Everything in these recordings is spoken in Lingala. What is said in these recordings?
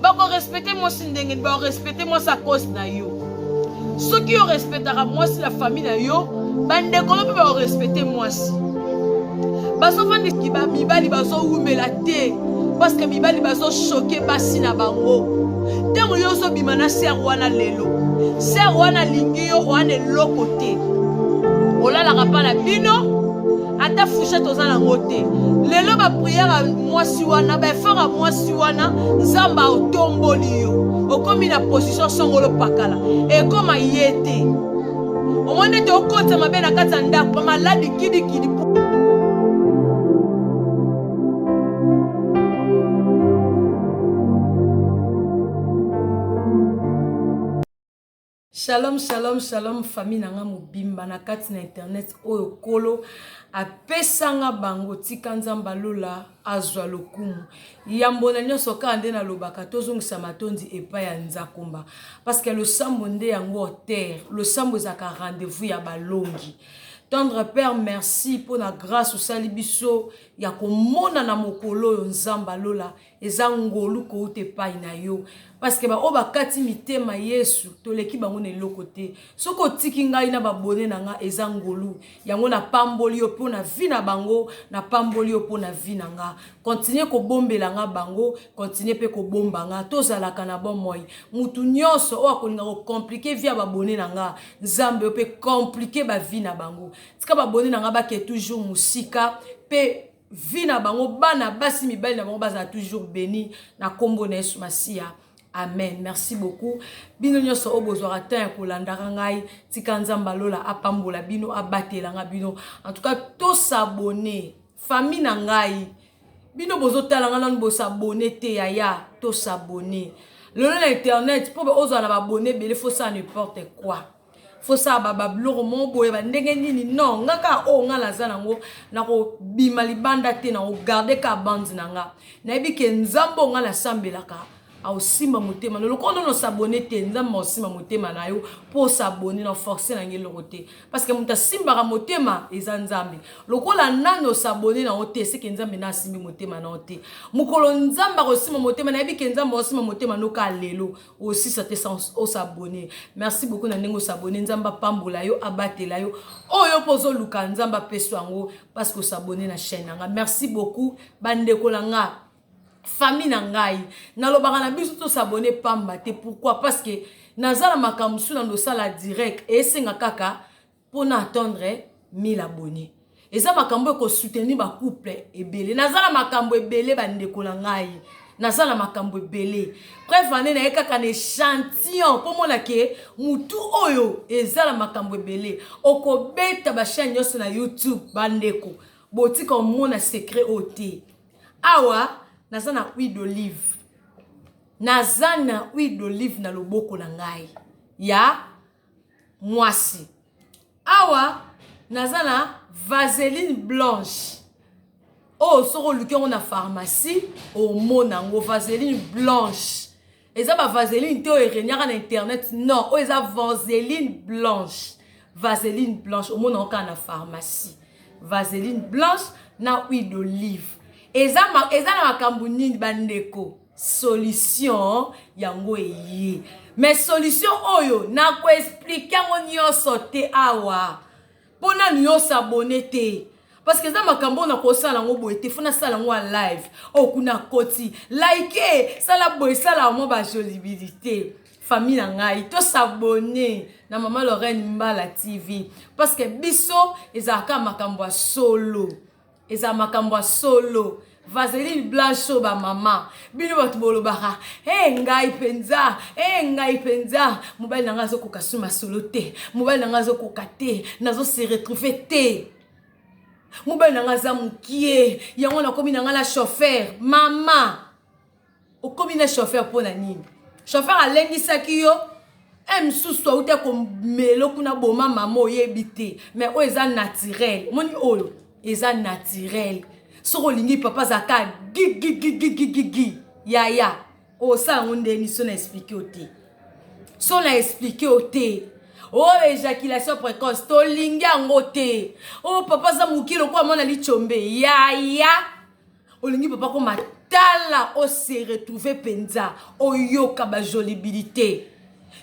Bakorespecte mwasi ndenge nini? Bakorespecte mwasi a cause na yo. Soki yo respectaka mwasi na famille na yo, bandeko no mpe bakorespecte mwasi. Bazofandisi mibali bazowumela te parce que mibali bazochoke basi na bango. Ntango yo ozobima na sere wana lelo, sere wana alingi yo wana eloko te, olalaka mpa na bino ata fourchette oza nango te. Lelo bapriere ya mwasi wana, baeffort ya mwasi wana, Nzambe aotomboli yo, okomi na position songolo pakala, ekoma ye te. Omoni ete okotisa mabe na kati ya ndako, maladi kidikidi. Shalom, shalom, shalom, famille na nga mobimba na kati na internet oyo kolo apesanga bango. Tika Nzambe alola azwa lokumu. Yambo na nyonso kaka nde nalobaka tozongisa matondi epai ya Nzakomba parce que losambo nde yango terre, losambo ezalaka rendez-vous ya balongi. Tendre Père, merci mpo na grâce osali biso ya komona na mokolo oyo. Nzambe alola, eza ngolu kouta epai na yo parce que baoyo bakati mitema, Yesu, toleki bango na eloko te. Soki otiki ngai na babone na nga, eza ngolu yango. Napamboli yo mpo na vie na bango, napamboli yo mpo na vie na nga. Continue kobombela nga bango, continue mpe kobomba nga, tozalaka na bomoi. Mutu nyonso oyo akolinga kocompliquer vie ya babone na nga, Nzambe, yo mpe compliquer bavie na bango. Tika babone na nga bake toujours mosika mpe vie na bango, bana basi mibali na bango bazala toujours béni na nkombo na Yesu Masiya, amen. Merci beaucoup bino nyonso oyo bozwaka temps ya kolandaka ngai. Tika Nzambe alola apambola bino, abatelanga bino. En tout cas, tos'abonner, famille na ngai. Bino bozotala ngai nanu bos'abonner te, yaya, tos'abonner. Lelo na internet, mpo ozala na babone ebele, fosala n'importe quoi, fosala babiloko moko boye bandenge nini. Non, nga kaka oyo nga naza nango, nakobima libanda te, nakogarder kaka bande na nga. Nayebi ke Nzambe oyo nga nasambelaka aosimba motema no. Lokola nono os'abonner te, Nzambe aosimba motema na yo mpo os'abonner. Na force nange eloko te parce que moto asimbaka motema eza Nzambe. Lokola nani os'abonner na yo te, seke Nzambe na asimbi motema na yo te. Mokolo Nzambe akosimba motema, nayebi ke Nzambe aosimba motema no kaka lelo osisa te sans os'abonner. Merci beaucoup na ndenge os'abonner. Nzambe apambola yo, abatela yo. Oyo mpo ozoluka, Nzambe apesa yango parce que os'abonner na chaîne na nga. Merci beaucoup bandeko na nga, famille na ngai. Nalobaka na biso tos'abonner pamba te. Pourquoi? Parce que naza na makambo mosusu na ndosala direct, esenga kaka mpona attendre 1000 abonnés. Eza makambo ekosoutenir bacouple ebele. Naza na makambo ebele, bandeko na ngai, naza na makambo ebele. Bref, ane na ye kaka na échantillon mpo mona ke mutu oyo eza na makambo ebele. Okobeta bachaîne nyonso na YouTube, bandeko, botika omona secret oyo te. Awa naza na huile d'olive, naza na huile d'olive na loboko na ngai ya mwasi. Awa naza na vaseline blanche oyo soki oluki yango na pharmacie, omona yango. Vaseline blanche eza bavaseline te oyo eregnaka na internet, non. Oyo eza vaseline blanche. Vaseline blanche omona yango kaka na pharmacie. Vaseline blanche na huile d'olive eza, eza na makambo nini, bandeko? Solution yango eye, mais solution oyo nakoexpliquer yango nyonso te awa mpo nanu yo os'abonner te parce que eza makambo oyo nakosala yango boye te. Fo nasala yango ya live oyo kuna koti like, sala boye, sala mwa bajolibilité. Famille na ngai, tos'abonner na Mama Lorraine Mbala TV parce que biso ezalaka makambo ya solo, eza makambo ya solo. Vaseline blanche oyo, bamama, bino bato bolobaka e ngai mpenza, e ngai mpenza, mobali na ngai azokoka su masolo te, mobali na ngai azokoka te, nazose retrouver te, mobali na ngai aza mokie, yango nakomi na ngai na chauffeur. Mama, okomi na chauffeur mpo na nini? Chauffeur alengisaki yo e mosusu auti komelo kuna boma. Mama, oyebi te, mais oyo eza naturel. Omoni, oyo eza naturel. Soki olingi papa azalaka gigigigigigigi, yaya, osala yango ndeni? So na expliquer yo te, so na expliquer yo te. Oyo éjaculation précoce, tolingi yango te. Oyo papa aza mokie lokola mwana lichombe, yaya, olingi papa koma. Tala o se retrouver penza oyoka ba jolibilite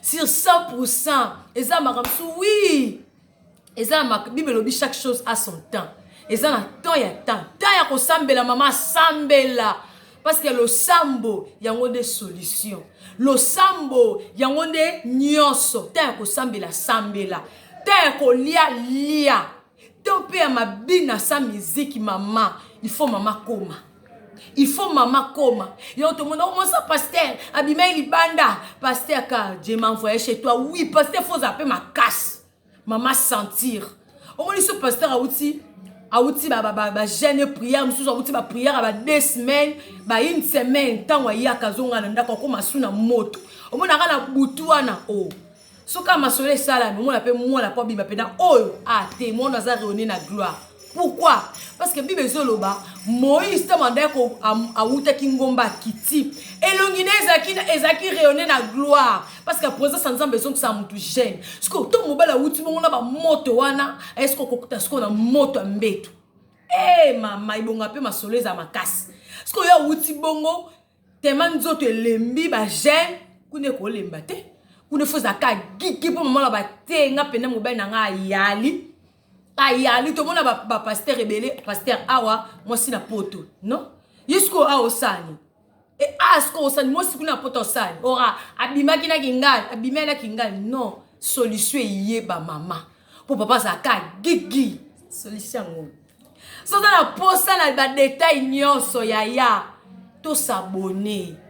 sur 100% eza makambo mosusu oui eza na bible elobi chaque chose a son temps eza na temps ya temps temps ya kosambela mama asambela parce que losambo yango nde solution losambo yango nde nyonso temps ya kosambela sambela temps ya kolia lia temps mpe ya mabina sa miziki mama il faut mama koma il faut mama koma yo tomona omosa pasteur abimai libanda pasteur ka je m'envoye chez toi oui pasteur faut ozala mpe makasi mama sentir omoni so pasteur awuti awuti bajeune prière mosusu awuti baprière ya ba deux semaines ba une semaine ntango ayaka azonga na ndako akoma su na moto omonaka na butu wana o oh. Soki kaka masolo esalami, omona mpe mwana mpo abima mpenza oyo ah te mwana aza reone na gloire. Pourquoi? Parce que Bible ezoloba Moïse ntango andaki awutaki ngomba akiti elongi na ezalaki ezalaki rayonne na gloire parce que présence ya Nzambe ezongisaka motu jeune. Sikoyo ntango mobali awuti bongo na bamoto wana eske okokuta sikoyo na moto ya mbeto. Hey, eh, mama ebonga mpe masolo eza makasi. Sikoyo awuti bongo Tellement nzoto elembi ba jeune kuna ekolemba te kuna fo ezalaka gigi mpo mama loba te nga mpena mobali na nga ayali ayali tomona bapaster ba ebele paster awa mwasi na poto non ye sikoyo awa osani e a sikoyo osani mwasi kuna na poto osani ora abimaki na kingali abimaki na kingali non solution eyeba mama mpo papa azalaka gigi solution yango soza na posa na badetail nyonso yaya tosabone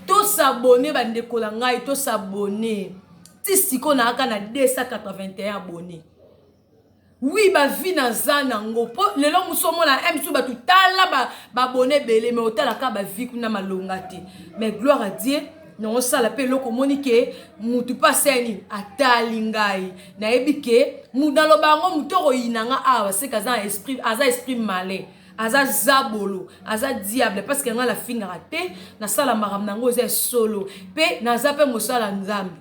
tosabone bandeko na ngai tosabone ti sikoyo nayaka na 281 abone wi bavi naza nango mpo lelo mosu omona eh, mosusu bato tala babone ebele mai otalaka bavi kuna malonga te mais gloire à dieu naosala mpe eloko omoni ke mutu mpe asali nini atali ngai nayebi ke naloba yango moto okoyina nga awa seke aza esprit aza esprit malin aza zabolo aza diable parce que ngai nafingaka te nasala makambo na yango eza solo mpe naza mpe mosala nzambe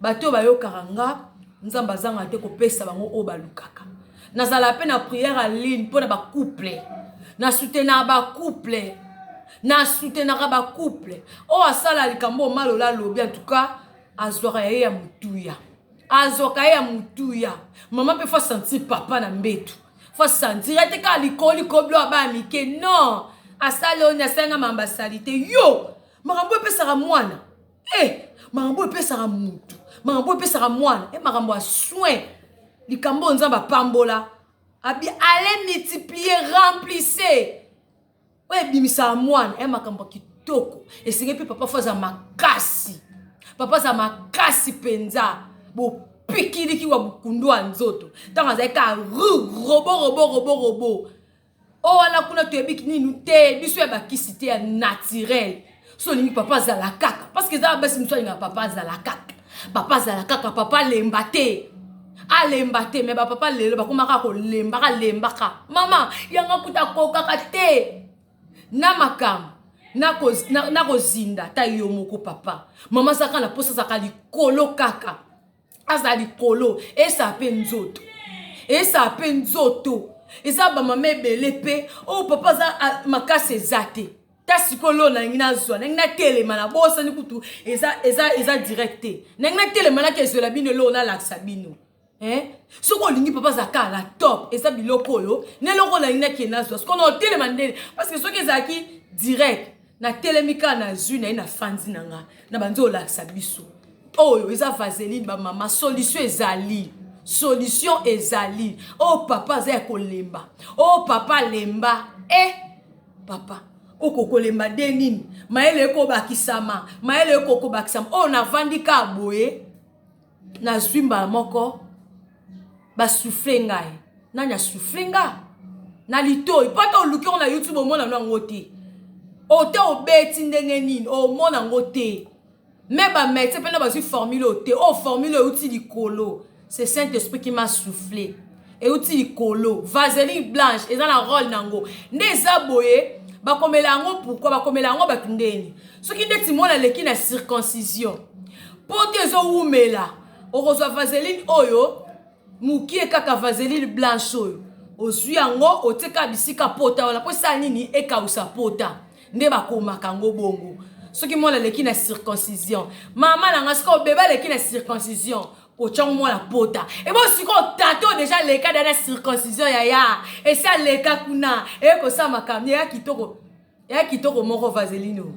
bato oyo bayokaka nga nzambe azanga te kopesa bango oyo balukaka nazala mpe na prière en ligne mpo na bacouple na soutenaka bacouple na soutenaka bacouple oyo asala likambo oyo malola alobi en tout cas azwaka ya ye ya motuya azwaka ye ya motuya mama mpe fa sentir papa na mbetu fa sentir ete kaka likolo likolo bilo ya bana mike non asali oyo asali nga makambo asali te yo makambo epesaka mwana eh makambo epesaka mutu makambo epesaka mwana e makambo ya soin likambo oyo nzambe apambola abi ale multiplier remplissez oyo ebimisaka mwana ya makambo ya kitoko esengeli mpe papa fo aza makasi papa aza makasi mpenza bopikiliki wa bukundu ya nzoto ntango azali kaka ru robo robo robo robo o wana kuna toyebi nini te biso ya bakisi te ya naturel so olingi papa azala kaka parce que eza basi mosusu alingaka papa azala kaka papa azala kaka papa alemba te alemba te me bapapa lelo bakomaka kolembaka lembaka mama yanga kuta akokaka te na makambo nakozinda ata yo moko papa mama azalaka na mposa azalaka likolo kaka azala likolo esala mpe nzoto esala mpe nzoto eza bamama ebele mpe oyo oh, papa aza makasi eza te ta sikoyo loo nalingi nazwa nalingi natelema nabosani kutu eza, eza, eza direct te nalingi natelema nake ezwela bino eloko nalakisa bino eh? soki olingi papa aza kaka na top eza biloko oyo na eloko nalingi nakende nazwa sikoyo na otelema ndeni parce que soki ezalaki direct natelemi kaka nazwi naye nafandi na nga na banzi olakisa biso oyo eza vaseline bamama solution ezali solution ezali oyo oh, papa aza ya kolemba oyo oh, papa alemba e eh, papa okokolemba de nini mayele ekobakisama mayele ekokobakisama oyo oh, navandi kaka boye nazwi mbala moko basouffle ngai nani asouffle nga na litoi mpo ata oluki yango na youtube omona no yango te ote obeti ndenge nini omona yango te me bamédecin mpe na bazwi formule oyo te oyo formule euti likolo c'est saint esprit qui m'a soufflé euti likolo vaseline blanche eza na role na yango nde eza boye bakomela yango pourkui bakomela yango bato ndeni soki ndeti mwana aleki na circoncision mpo te ezowumela okozwa vaseline oyo mokie kaka vaseline blanche oyo ozwi yango otie kaka bisika pota wana mpo esala nini ekausa pota Nde bakomaka yango bongo. Soki mwana aleki na circoncision, mama na nga sikoyo bebe aleki na circoncision, otyango mwana pota. Ebo sikoyo tata oyo deja aleka da na circoncision yaya, esi aleka kuna, eye kosala makambo ya kitoko. Ya kitoko moko vaseline oyo.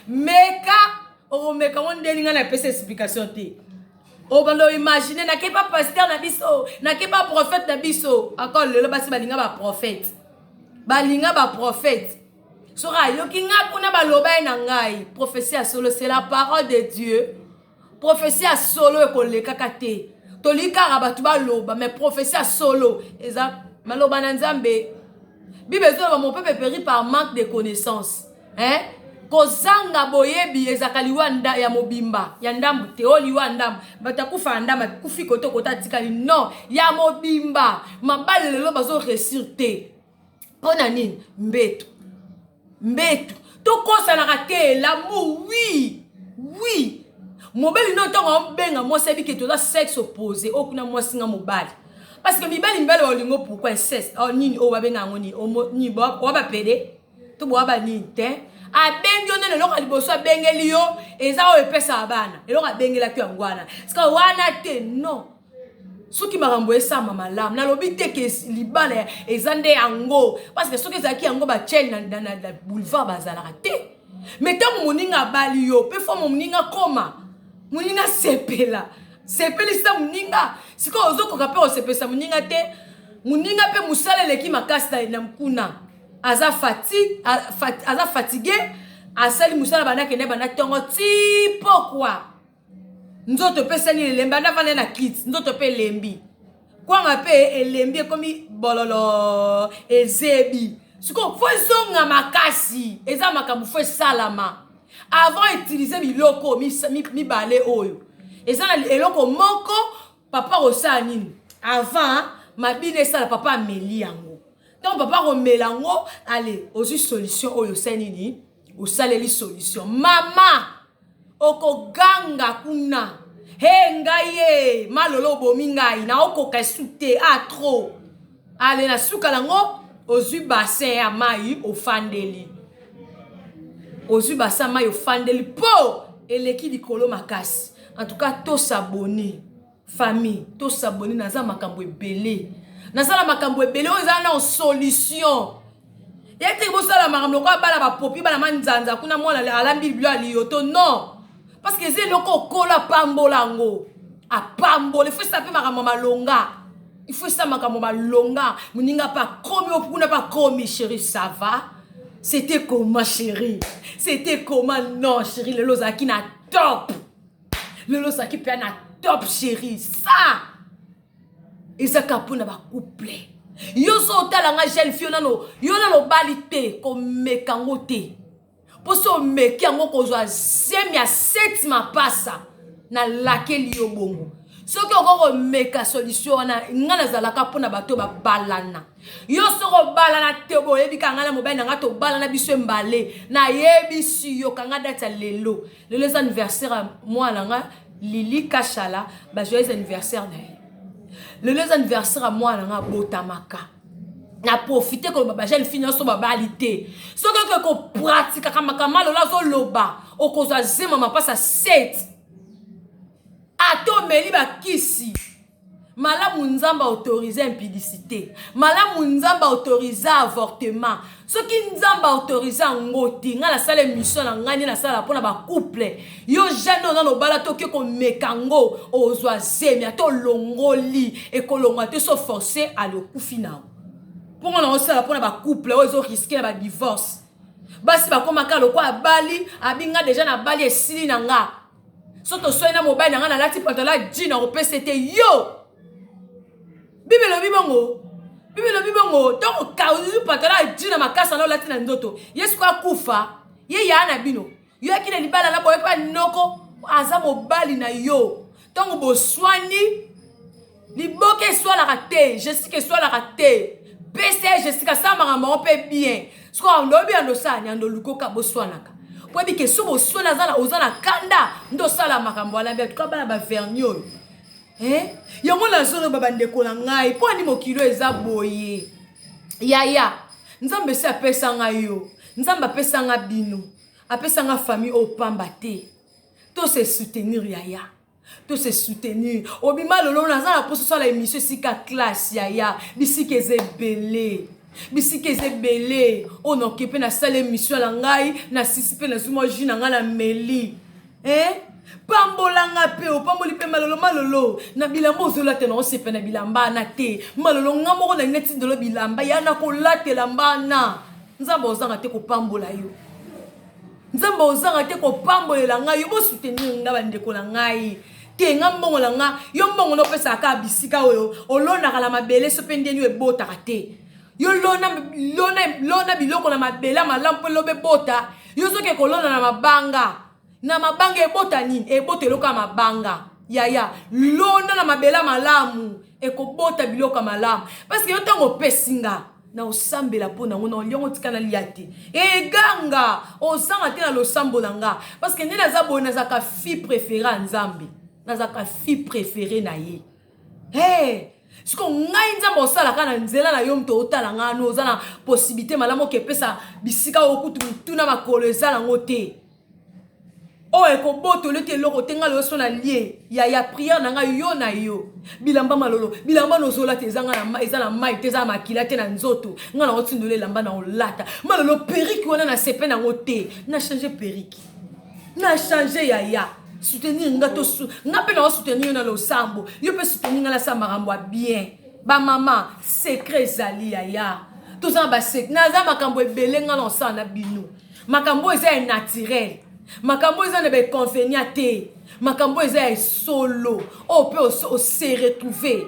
Meka, okomeka ngo ndeni nga napesa explication te. Obanda oimagine nake pa pasteur na biso, nake pa prophète na biso. Encore lelo basi balinga ba prophète. Balinga ba prophète. Soki ayoki nga kuna baloba ye na ngai, prophétie ya solo c'est la parole de Dieu. Prophétie ya solo ekolekaka te. Tolingi kaka bato baloba, mais prophétie ya solo eza maloba na Nzambe. Bible ezoloba mon peuple périt par manque de connaissance. Hein? Kozanga boyebi ezaka liwa nda, ya mobimba ya ndambu te. O liwa ndambu bato akufa ya ndambu akufi kote kote atikali non ya mobimba. Mabale lelo bazo réussir te. Mpo na nini? Mbeto. Mbeto. Tokosanaka te l'amour oui. Oui. Mobali no ntango aobenga mwasi ayebi ke toza sexe opposé oyo kuna mwasi nga mobali. Parce que mibali mibali baolingo pourquoi inceste? Oh nini oyo babenga yango nini? Omo nini owa ba pede? To bowa ba nini te? Abengi yo nene eloko ya liboso abengeli yo eza oyo epesaka bana. Eloko abengelaki yango wana. Sika wana te non. Soki makambo esama malamu nalobi te ke libala eza nde yango parce que soki ezalaki yango bachel na, na, na, na boulevard bazalaka te. Mais ntango moninga abali yo mpe fo moninga koma moninga sepela sepelisa moninga sikoyo ozokoka mpe kosepelisa moninga te. Moninga mpe mosala eleki makasi na kuna aza fatigue, aza fatigue asali mosala banda kende banda ntongo ti pokwa nzoto mpe esali elembi anda vanda na kiti nzoto mpe elembi kwanga mpe elembi ekomi bololo ezebi sikoyo fo ezonga makasi eza makambo fo esalama avant utiliser biloko mibale oyo eza na eloko moko papa kosala nini avant mabina esala papa ameli yango ntango papa akomela yango ale ozwi solution oyo osali nini osaleli solution mama okoganga kuna he ngai ye malolo obomi ngai naokoka esu te a trop ale na suka nango ozwi bassin ya mai ofandeli ozwi bassin ya mai ofandeli po eleki likolo makasi. En tout cas tosabone famille tosabone naza makambo ebele nazala makambo ebele oyo eza na solution ete bosala makambo lokola bana bapopi bana manzanza kuna mwana alambi bilo aliyoto non parce que eza eloko okola apambola yango apambola ifo esa mpe makambo malonga ifo esa makambo malonga moninga mpe akomi okuna mpe akomi chéri ça va c'était comment chéri c'était comment non chéri lelo ozalaki na top lelo ozalaki mpe na top chéri ça ezaka mpona bacouple yo so otala nga jeune fille nano yo nano obali te komeka yango te mpo so omeki yango kozwa zemi ya 7 mapasa nalakeli yo bongo soki okoki komeka solution wana nga nazalaka mpona bato babalana yo soki obalana te boyebi kaka nga na mobali na nga tobalana biso embale nayebisi yo kanga date ya lelo lelo eza anniversaire ya mwana nga Lili Kashala ba joyeux anniversaire na ye lelo eza anniversaire ya mwana nga abotamaka na profite koloba ba jeune fille nyonso babali te soki oke kopratikaka makambo lolo azoloba okozwa zema mapasa 7 ata omeli bakisi malamu nzambe autorise impudicité malamu nzambe autorise avortement soki nzambe autorise yango te ngai nasala émission na ngai nde nasala mpona bacouple yo jeune oyo nano obala te oke komeka yango ozwa zemi ata olongoli ekolongwa te so force ale okufi nao mpo nga naosala mpona bacouple oyo ezoriske na badivorce basi bakomaka lokola abali abinga deja na bali esili na nga so toswani na mobali na ngai nalati pantalon ya jean akopesa te yo bible elobi bongo bible elobi bongo ntango ozwi pantalon ya jean na makasi na olati na nzoto ye sikoyo akufa ye yaa na bino yo yaki na libala na boye mpe noko aza mobali na yo ntango boswani liboke eswalaka te jesika eswalaka te pesa ye jesika asala makambo yango mpe bien sikoyo ndoyebi ya ndosala ni andolukoka boswanaka po yebi ke so boswana oza na kanda nde osala makambo wana bia tuka bana baverni oyo eh? yango nazoloba bandeko na ngai mpo ani mokili oyo eza boye yaya nzambe esi apesa ngai yo. Nzambe apesanga bino, apesanga famille oyo pamba te. To se soutenir yaya. To se soutenir. Obima lolo naza na poso sala émission esika classe yaya. Bisika eza ebele. Bisika eza ebele. Oyo naoke mpe nasala émission na ngai, nasisi mpe nazwi mwa jus na ngai na meli. Eh? Pambola nga mpe opamboli mpe malolo malolo na bilamba ozolata na osepe na bilamba na te malolo nga moko na neti ndolo bilamba ya na kolatela mbana nzambe ozanga te kopambola yo nzambe ozanga te kopambolela ngai yo bosoutenir nga bandeko na ngai te nga mbongo na nga yo mbongo na opesaka kaka bisika oyo olonaka na mabele so mpe ndeni oyo ebotaka te yo lona, lona, lona biloko na mabele malamu mpo eloba ebota yo soki ekolona na mabanga na mabanga ebota nini ebota eloko ya mabanga yaya lona na mabele malamu ekobota biloko ya malamu parceke yo ntango opesi nga na osambela mpo nango na oliongo tika nalia te eganga ozanga te na losambo na nga parceke nde naza boye nazalaka fille préféré ya nzambe nazalaka fille préféré na ye hey! siko ngai nzambe osalaka na nzela na yo moto otala ngai no oza na possibilité malamu okepesa bisika oyo kutu motuna makolo eza nango te oyo ekobotolo ete eloko te ngai loso na lie ya ya prière na ngai yo na yo bilamba malolo bilamba nozolata eza eza na mai te eza na makila te na nzoto ngai na otindola elamba na olata malolo perike wana na sepe nango te na change perike na change yaya soutenir nga to nga mpe na soutenir yo na losambo yo mpe soutenir nga nasala makambo ya bien bamama secret ezali yaya toza na basecret naza makambo ebele nga na osala na bino makambo oyo eza ya naturel makambo oyo eza na bainconvénient te makambo oyo eza ya solo oyo mpe ose retrouve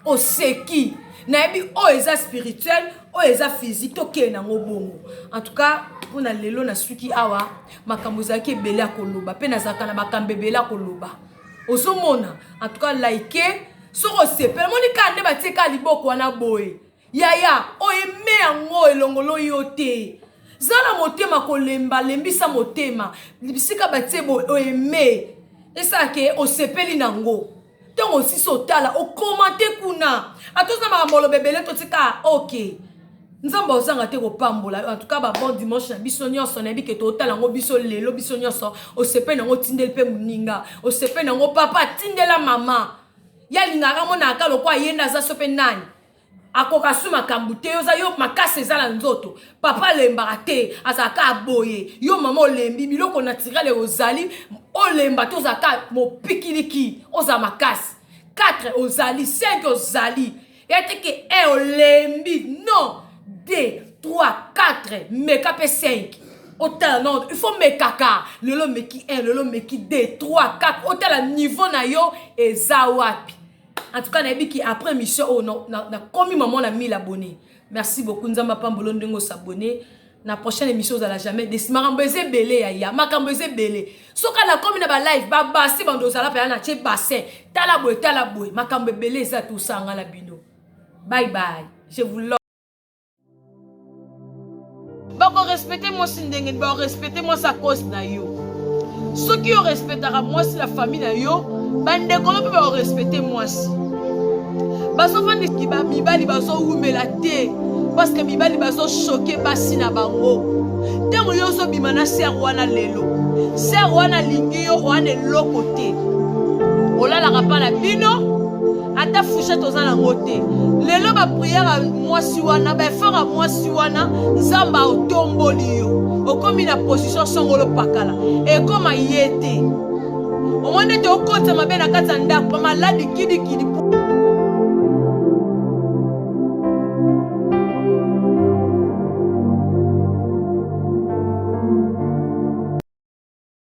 oseki nayebi oyo eza spirituel oyo eza physique tokende nango bongo en tout cas mpo na lelo nasuki awa makambo ezalaki ebele ya koloba mpe nazalaka na makambo ebele ya koloba ozomona en tout cas like soki osepela moni kaka nde batie kaka liboko wana boye Yaya oaime yango elongolo yo te zala motema kolemba lembisa motema bisika batie bo oaime esala ke osepeli nango ntango osisi otala okomante kuna ata oza makambo oloba ebele totika ok nzambe ozanga te kopambola en tout cas ba bon dimanche na biso nyonso nayebi ke totala yango biso lelo biso nyonso osepeli nango otindeli mpe moninga osepeli nango papa tindela mama ye alingaka amonaka lokola ye nde aza so mpe nani akoka su makambo te oza yo makasi eza na nzoto papa alembaka te azalaka aboye yo mama olembi biloko naturele ozali olemba te ozalaka mopikiliki ozala makasi 4 ozali 5 ozali ya te ke 1 olembi non 2 3 4 meka mpe 5 otala non il faut mekaka lelo meki 1 lelo meki 2 3 4 otala niveau na yo eza wapi en tout cas nayebi ki après émission oyo nakomi mama na 1000 abonnés merci beaucoup nzambe apambolo ndenge osabonne na prochaine émission ozala jamais desi makambo eza ebele ya ya makambo eza ebele soki nakomi na balive babase bando ozala mpena na tie bassin tala boye tala boye makambo ebele eza tosanga na bino bye bye je vous love bakorespecte mwasi ndenge nini bakorespecte mwasi a cause na yo soki yo respectaka mwasi na famille na yo bandeko no mpe bakorespecte mwasi bazofandiki mibali bazowumela te parceke mibali bazochoke basi na bango ntango yo ozobima na ser wana lelo ser wana alingi yo wana eloko te olalaka mpa na bino ata fourchette oza nango te lelo bapriere ya mwasi wana baeffort ya mwasi wana nzambe otomboli yo okomi na position songolo pakala ekoma ye te omoni ete okotisa mabe na kati ya ndako bamaladi kidikidi.